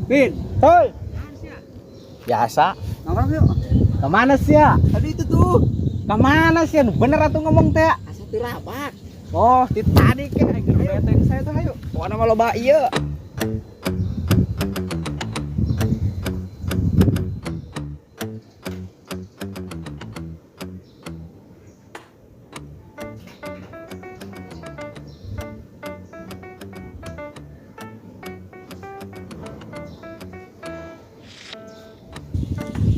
Pin, Hoi. Biasa. Nongkrong yuk. Kemana sih ya? Tadi itu tuh. Kemana sih? Bener atuh ngomong teh. Asa tirapak. Oh, di tadi ke aing bete saya tuh hayu. Pokoknya mah loba ieu.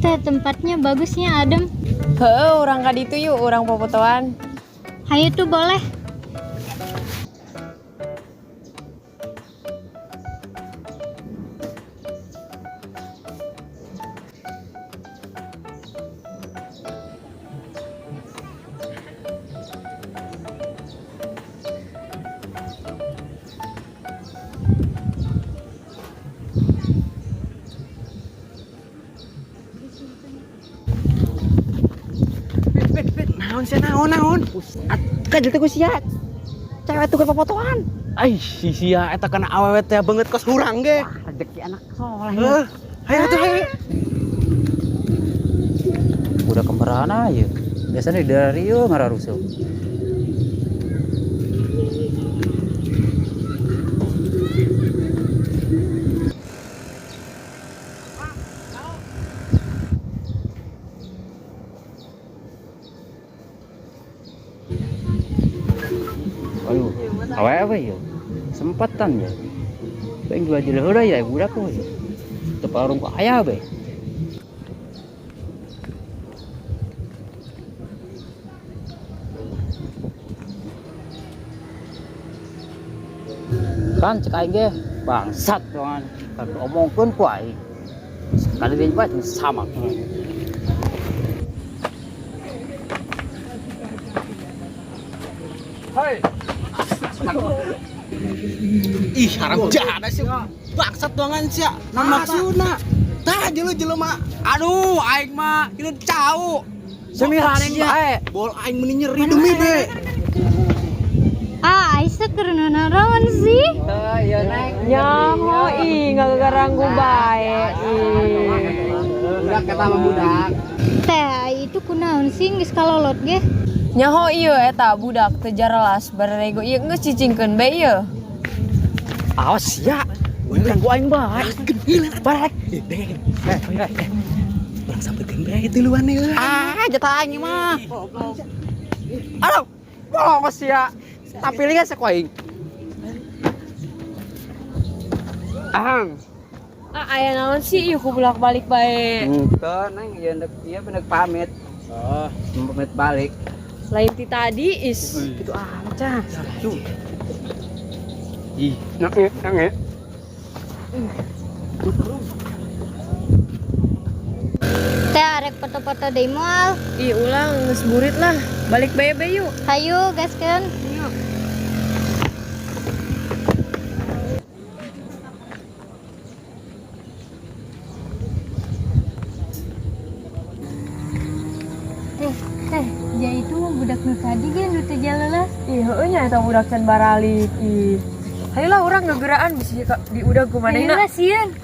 Teh, tempatnya bagusnya adem. Heeh, urang ka ditu yuk, urang popotoan. Hayu tuh boleh. Pin, pin, pin. Naon sih naon naon? Kan jadi ku sia. Cewek tuh popotoan. Ai, si sia eta kana awewe teh beungeut kos hurang ge. Wah, rezeki anak soleh. Heuh. Hayu atuh hayu. Udah kemberana aja. Biasanya dari Rio ngararusuh. Aduh, awewe ya. Sempatan ya. Pengen jual jelas heula ya budak tuh. Teu parung ku aya be. Kan cek aing ge bangsat doangan. Kan omongkeun ku aing. Sekali deui bae sama. Hei. Ih, haram jahat sih. Bangsat doangan sia. Naon maksudna? Tah jelema jelema. Aduh, aing mah ieu cau. Semiran dia. Bol aing meni nyeri demi be. Ah, Aisyah keur nanaon sih? Nyaho ih, ngagaranggu bae ih. Budak kata sama budak. Teh, itu kunaon sih geus kalolot ge? Nyaho ieu eta budak teu jaralas barego ieu geus cicingkeun bae ieu. Awas ya. Ganggu aing bae. Balik. Urang sampeurkeun bae tiluan ieu. Ah, jatah aing mah. Aduh, bolong sia. Tampilnya sek aing. Ahang. Ah, aya naon sih ieu ku bolak-balik bae. Henteu neng ieu ndek ieu bener pamit. Oh, pamit balik. Lain ti tadi is. Gitu amat cah. Ih, nange, nange. Teh, arek foto-foto deui moal. Ih, ulang geus burit lah. Balik bae bae yuk. Hayu, gaskeun. Yuk. Teh, teh, ja itu budak nu tadi ge nu teu jalelas. Ih, heueuh nya eta budak can baralik ih. Hayolah urang ngegeraan bisi diudag ku Hayu manehna. lah sieun.